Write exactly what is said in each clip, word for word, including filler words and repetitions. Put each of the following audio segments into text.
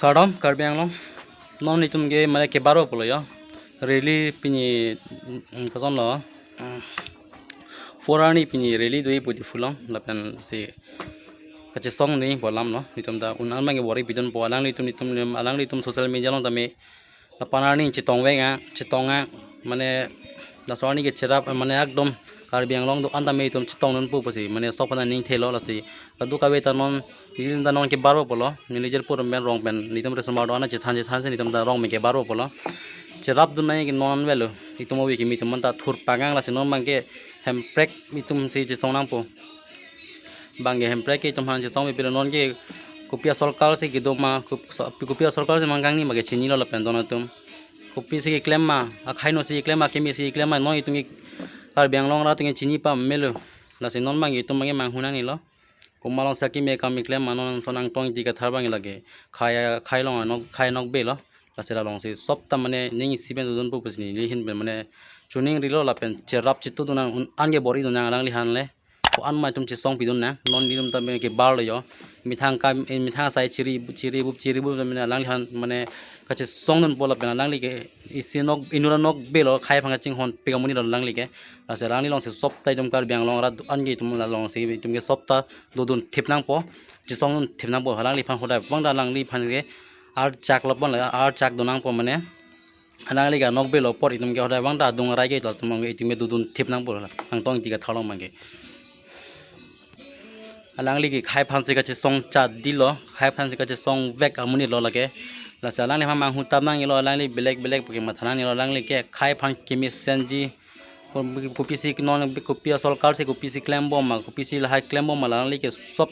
Kardom, Karbi Anglong. Non itum ke mane kebarbo pulo yo. Rally pini, mm, kosonlo. Mm, four arni pini rally do-i pu Diphu along. Lapen si kachesong ni pu alam lo. Itum ta un-an abang ke bor-i pidunpo, alanglitum, itum, alanglitum social media along tame lapu arni chetongvek a, chetong a, mane laso arni ke cherap, mane ekdom Karbi Anglong do-an tame itum chetongdunpo pusi, mane sok pen aning thelo lasi. Kadokave ta non, nelitum ta non kebarbo pulo, neli Jirpo atum pen rong pen, nelitum resomar do-an chethan chethan si nelitum ta rong pen kebarbo pulo. Cherapdun nangji ke non avelo, itum ove kimi atum anta thur pangang lasi non abang ke hemprek itum si chesong nangpo. Abang ke hemprek ke itum aphan chesong pipilo, non ke kopi asorkar si kedo ma, kop-, so-, kopi asorkar si mangkang ni ma ke chinilo lapen don atum. Kopi si keklem ma, akhai no si keklem ma, akeme si keklem ma, non itum ke Karbi Anglong arat atum ke chini pamelo. Lasi non abang ke itum abang ke manghu nangnelo. Komat along si akeme akam keklem ma, non ason Angtong Ingti Kathar abang ke lake khei, khei along anok, khei anokbe lo. Lasi la along si sop ta mane ning isi pen dodunpo pusi neli ahin pen mane choningrilo lapen cherap chetudun nang, un-an ke bor-idun nang alangliphan le. Ko-an ma itum chesong pidun nang, non nelitum ta mane kebarlo yo. Methang kam, eh, methang asai chiri, chiri bup, chiri bup mane alangliphan mane kachesongdunpo lapen alangli ke isi nok, inut anokbe lo, khei aphan kachinghon pik amonit lo alangli ke. Lasi alangli along si sop ta itum Karbi Anglong arat do-an ke itum la along si itum ke sop ta dodun thip nangpo, chesongdun thip nangpo, alangliphan hodai abang ta alangliphan ke archak lo pon la, archak do nangpo mane. Alangli ke anokbe lo apot itum ke hodai abang ta adung arai ke itum abang ke itum ke dodun thip nangpo la, Angtong Ingti Kathar along abang ke. Alangli ke khei aphan si kachesong chadilo, khei aphan si kachesongvek amonit lo lake. Lasi alangliphan manghu tap nangnelo, alangli belek belek pu ke matha nangnelo, alangli ke khei aphan kemesenji, ko-, kopi si non, kopi asorkar si kopi si klembom ma, kopi si lahai klembom ma, alangli ke sop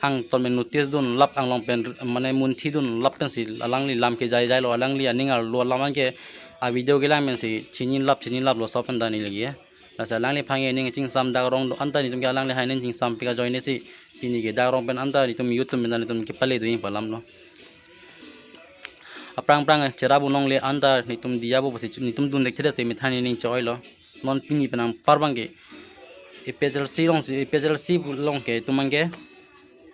angton pen notice dun lap, anglong pen mane munthi dun lap pensi alangli lam ke jai jai lo, alangli aning arlo alam abang ke a video kelang pensi chini lap, chini lap lo sop pen dani lagi ya. Lasi alangliphan ke ning chingsam dak rong do-an ta nelitum ke alangli hai ning chingsam pik ajoine si pini ke dak rong pen anta nelitum youth atum pen ta nelitum kepale do-i pu alam lo. Aphrang aphrang cherap unong le anta nelitum diya bo pusi nelitum dun dek theda si methang ning che-oi lo. Non pini pen anpar abang ke A P H L C along si, A P H L C along ke itum abang ke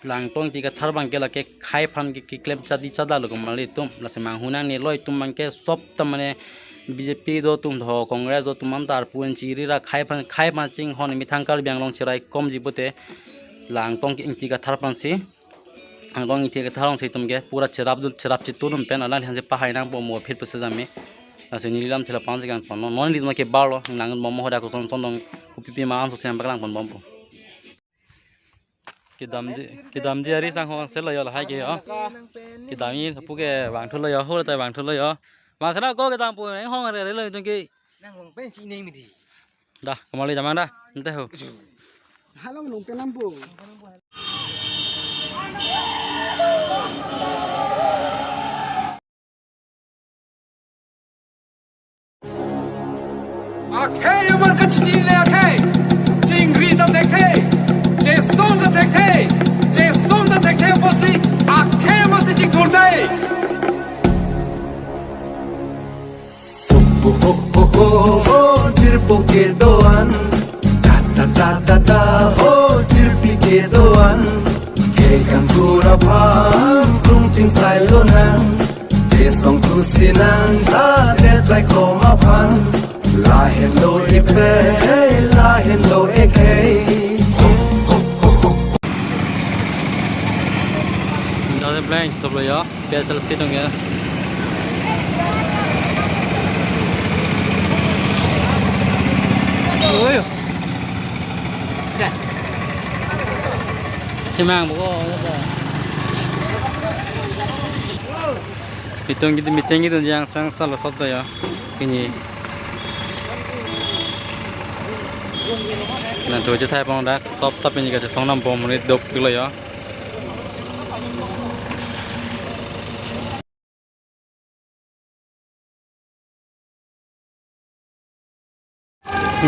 la Angtong Ingti Kathar abang ke lake khei aphan ke keklem chadi chadalo komat le itum, lasi manghu nangnelo itum abang ke sop ta mane B J P do atum tho, Congress do atum anta arpu an chiri ra khei aphan, khei aphan chinghon methang Karbi Anglong cheraikomji pute la Angtong Ingti Kathar aphan si, Angtong Ingti Kathar along si itum ke pura cherapdun, cherap chetudun pen alangliphan si pahai nangpo mo phit pusitame. Lasi neli lamthe la pangsi kangton, non nelitum kebarlo, nang mo mo hoda koson son dong, kopi pi ma anso siam paklang ponbompo. Kedamji, kedamji ari sang hong sel lo yo lahai ke yo. Kedamji lapu ke vangthulo yo, hur ta vangthulo yo. Vangse nang ko kedam pu, eh, hong re re lo itum ke. Nang long pen si neng midi. Dah, kemali damang dah, ente ho. Halong long pen nang pu. Akhei aman kachini le akhei. Chingri ta thekthe. Chesong ta thekthe. Chesong ta thekthe pusi akhei aman si chingthur te. Ho, ho, ho, ho, ho, Jirpo kedo-an. Da, da, da, da, da, ho, Jirpi kedo-an. Kekangkur aphan krung chingsai lonang. Chesong thusi nang, ta det raikom aphan. Lahenlo epe, lahenlo ekhei. Dase blank, toplo yo, P S L C dong ya. Oi. Chimang bo. Itum kiti meeting itum jang sang salo sot ya. Pini. Nangtum chethai pon dak top top pini kachesong nangpo monit dokpiklo ya.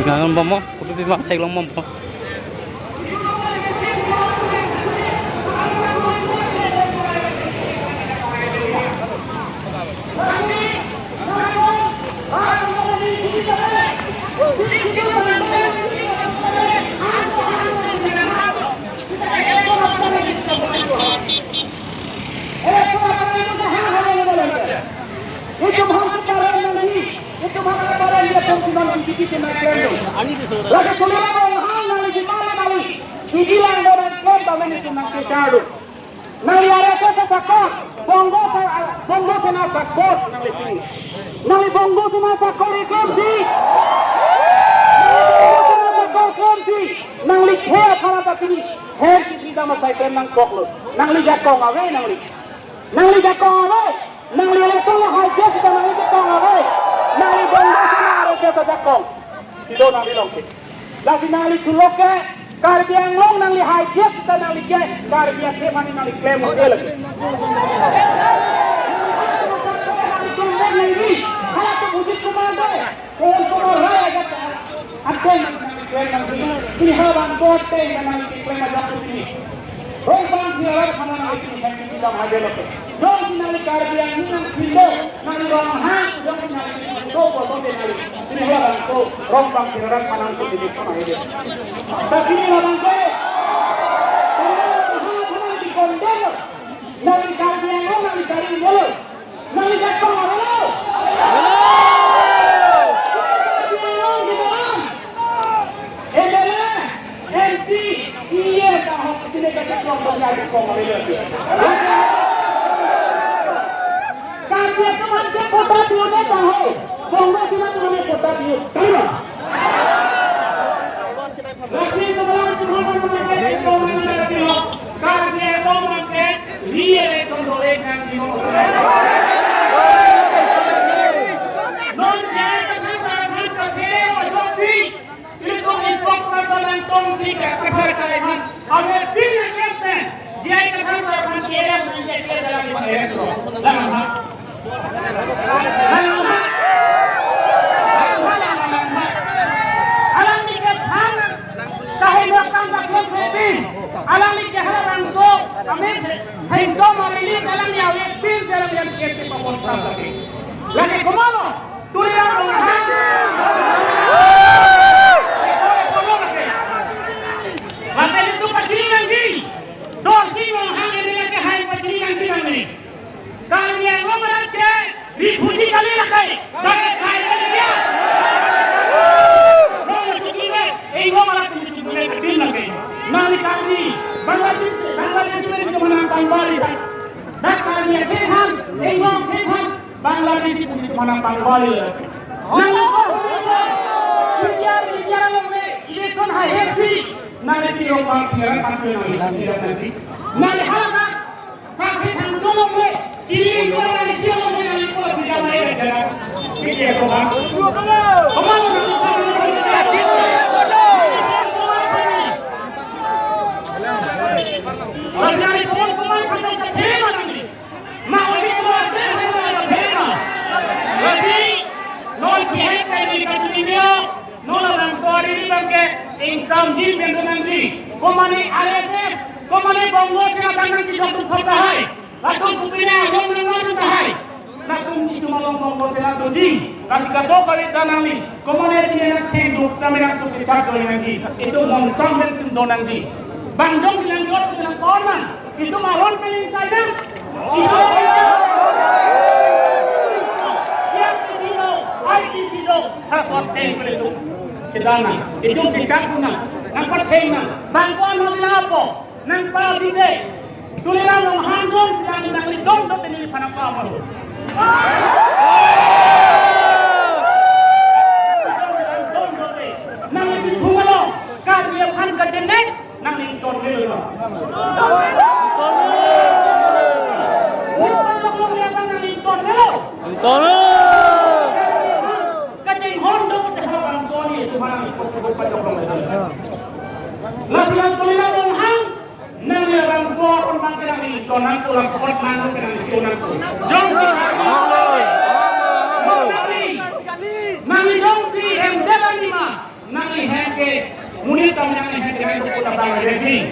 Nang bompo, kopi pi ma theklong bompo. Itum aphan keparan nangji, itum aphan keparan dia pun cuma B J P cuma klem do. Lake Tuliram Ronghang nangli jima nangli, dibilang do nangklem tame itum nangkechar do. Nangli R S S asakor, Bongo sa-, Bongo Sena asakor nangli pini. Nangli Bongo Sena asakor iklem si. Nangli Bongo Sena asakor klem si. Nangli khei aphan ta pini. Her kisi dam asai pen nangkoklo. Nangli jakong ave nangli. Nangli jakong ave. Nangli election lo hai jes ta nangli jakong ave. Nangli Bongo Sena R S S ajakong. Kedo nangli longke. Lasi nangli thulo ke, Karbi Anglong nangli hai jes ta nangli ke, Karbi akhei mane nangli klem mo ke lagi. Hala to Bujit Kumar do, Kumar Rai aja. Ateng nangli klem nangji. Pini hala bangso ateng nangli klem ajak putini. Rong bang pini hala khana nangli pini hem pini dam haje loke. Jongsi nangli Karbi Anglong nangpilo, nangli Ronghang, jongsi nangli pini do boto ke nangli. Pini hala bangso, rong bang pini hala khana putini khana haje. Tapi pini hala bangso. Pini hala bangso nangli kondelo. Nangli Karbi Anglong nangli Karbi Anglong. Nangli jakong avelo? Hello. Nangli jakong avelo? M L A, M P, E M ta ho, sini ka jakong, nangli jakong avelo? Karbi atum aphan ke kota diu ne ta ho. Bongo Sena atum aphan ke kota diu. Kali ma? Lasi sebelah Tuhan memakai kita mengenai hati lo. Karbi Anglong memakai re-election dole kan di ho. Non ke kita sarap pakai wajib si. Itu spokesperson nangtum tiga kasar kali man. Ame pin kesne. Jai kasar sarap pakai yang menjadi dalam election. Dalam hak. Alangli ke than, tahai belakang tak kepin. Alangli ke hala bangso, amin. Hai dom alangli, alangli awet pin, alangli yang kepin pamon tang lagi. Lake komatlo, Tuliram Ronghang. Lake itu pachini nangji. Dorsing Ronghang ini lake hai pachini nangji nangji. Karbi Anglong arat ke refugee kali lake, bagi khai kali dia. Rong chuki me, Anglong arat chuki me kali lake. Nangli Karbi, Bangladesh, Bangladesh me cuma nang pangbali. Dak Karbi akhei aphan, Anglong akhei aphan, Bangladesh itu cuma nang pangbali. Nang ko, biar, biar lo me, ini kon hai si. Nangli tirong bang, tirong bang, tirong bang. Nangli halak Sakit hang tolong le, kiri ko nang kiri ko nang ko tidak mai jalan. Kiri ko bang. Kemana nang ko? Terjadi pun pun sampai ke tema nanti. Mau di keluar tema tema. Jadi, non kiri kayak di kacil ini. Non labangso arni abang ke ingsamji pen do nangji. Komane R S S, komane Bongo Sena abang nangkejok tum khop tahai. Latum kopine ayong nang nang tahai. Latum itum along Bongo Sena doji. Lasi kadokave ta nangli. Komane pine nang thengduk sampai nangtum kechak do nangji. Itum mongsam pen sim do nangji. Bang jongsi nang jot nang korman. Itum aron pen ingsaidam. Itum ingsaidam. Yang di sini, ai di sini, ha sot teng pen itum. Kedam nang. Itum kechak nang. Nang patheng nang. Bang ko-an ho nang apo. Nang pa di de. Tuliram Ronghang dong, sedang nang lidong dot ini panak pa mo. Nang di bungalo. Kami akan ke jenek. Nang ingtonlo. Ingtonlo. Nang ingtonlo. Ingtonlo. Kachinghon do te ha bang soni cuma nang ikut sebut pajok lo. Lalu yang Tuliram Ronghang, nang ya bang so pun bang kena ington nang tulang kot nang kena ington nang. Jong si nang jong si em de lima. Nangli hem ke, monit ta nangli hem ke, nangli dokok ta bang ready.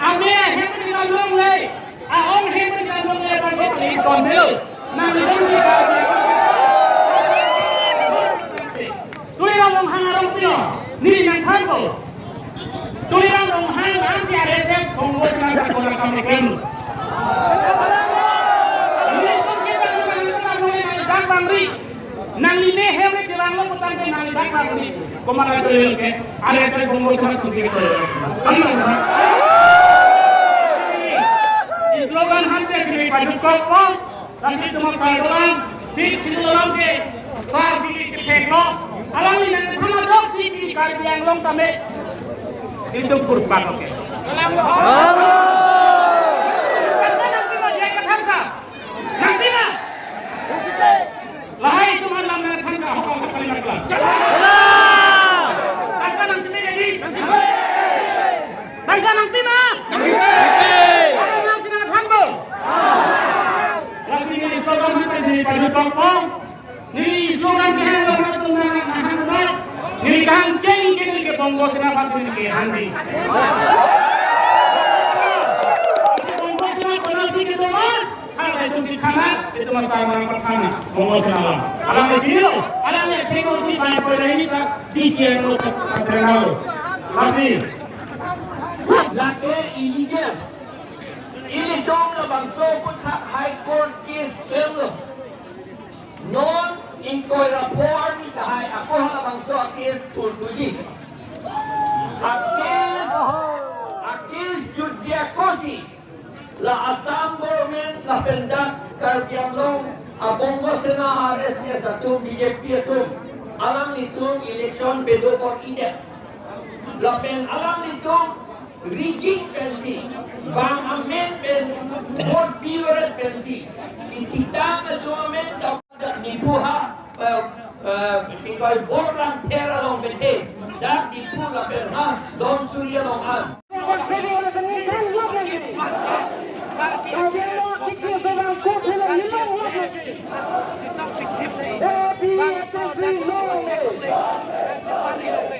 Ame hem ke nang longle, a-ong hem ke nang longle, bang hem ke nang longle. Nangli hem ke, Tuliram Ronghang arong pio, neli nangthanpo. Tuliram Ronghang anti R S S Bongo Sena Nangli ne hem chelang lo putang ke nangli dak bangri. Komar ato ke are sa Bongo Sena sungki to. Slogan han te kini pajut kok kok. Lasi itum asai dolang, si sini dolang ke, sa si kethek lo. Alangli nangthan ajok si Karbi Anglong tame itum purpak, oke. Tangka nangpi ma, dia kethan ka? Nangpi ma? Lahai itum alam nangthan ka, hokang ka kalimat lang. Tangka nangpi ma jadi? Tangka nangpi ma? Nangpi. Alam nangthan bo. Lasi neli slogan mate neli pajut kok kok. Neli slogan ke hang lo na tung na na hang lo. Neli kehang cheng ke neli ke Bongo Sena bangso neli kehang di. Bongo Sena penalti ke Thomas. Hal itu di thana, itu masalah mana pertama. Bongo Sena alam. Alam itu lo. Alam yang security banyak pada ini tak di siang lo tak terkenal. Lasi. Lake illegal. Ilitum labangso aphuthak High Court case klem lo. Non ingkoi ra pho arni tahai ako halabangso a-case thurthuji. A-case, a-case jutji ako si. La Assam government lapen dak Karbi Anglong a-Bongo Sena, R S S atum, B J P atum, alanglitum election pedo kok-idet. Lapen alanglitum rigging pensi, bang amen pen, vote biret pensi, kithitang atum amen dak Diphu ha, eh, eh, ingkoi Borlangpher along bete, dak Diphu lapen ha Dhansiri along an.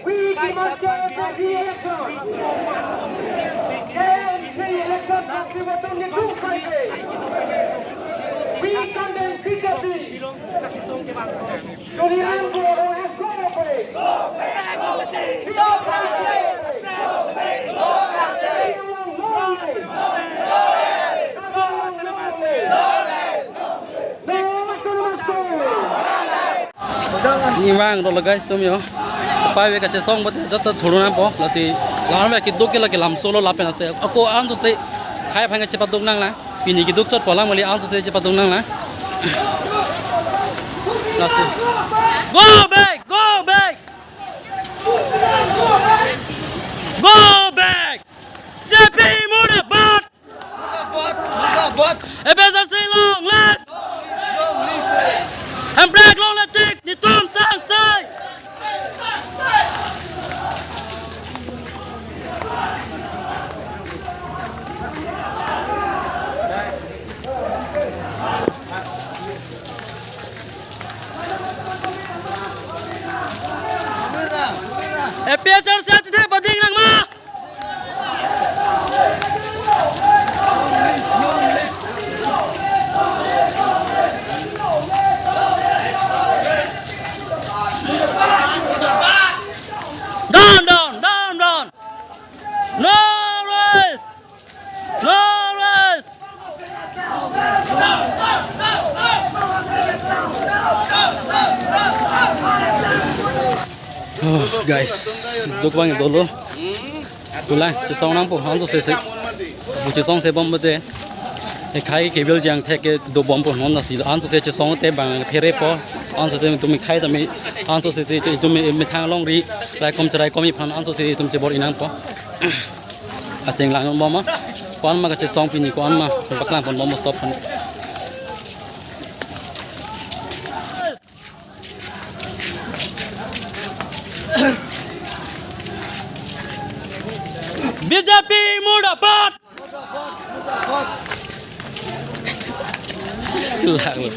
We demand transparency election. Transparency election, transparency election. We condemn B J P. Neli vang dolo guys, tum yo. Pai ve kachesong bote joto thurunang po. Lasi lam ve keduk ke lake lamso lo lapen ase. Ako ansose khai phang chepaduk nanglang. Pini keduk chot po lang mali ansose chepaduk nanglang. Lasi. Go back! Go back! Go back! B J P murdabad! A P H L C long live! Hemprek long live tik, netum sangsai! A P H L C achithe pading nang ma? Down, down, down, down. No rest. No rest. Oh, guys, duk bang dolo. Pulang, chesong nang po, ansose se. Bu chesong se bom bote. E khai ke vil jang thek ke dobom po non lasi ansose chesong te bang phere po. Ansose tum khai tame ansose se tum methang longri raikom cherai komi aphan ansose tum chebor-i nang po. Aseng lang bom ma. Ko-an ma kachesong pini ko-an ma paklang pon bom stop pon. B J P murdabad! Kelang lo.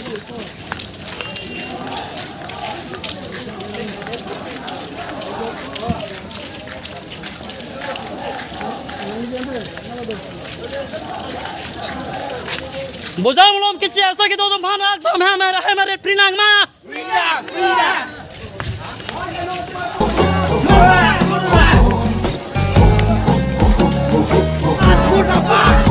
Bojam lom keche asa kedo atum aphan akdom hamar hamar pri nang ma. Freedom! Freedom! Murda! Murda! Murda!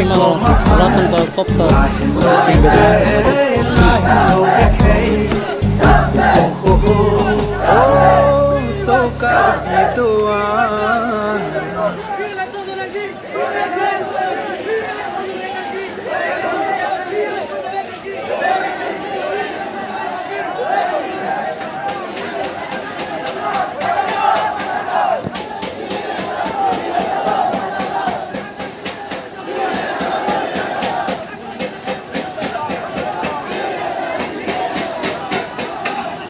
Rai malong, rat tong ta, top ta.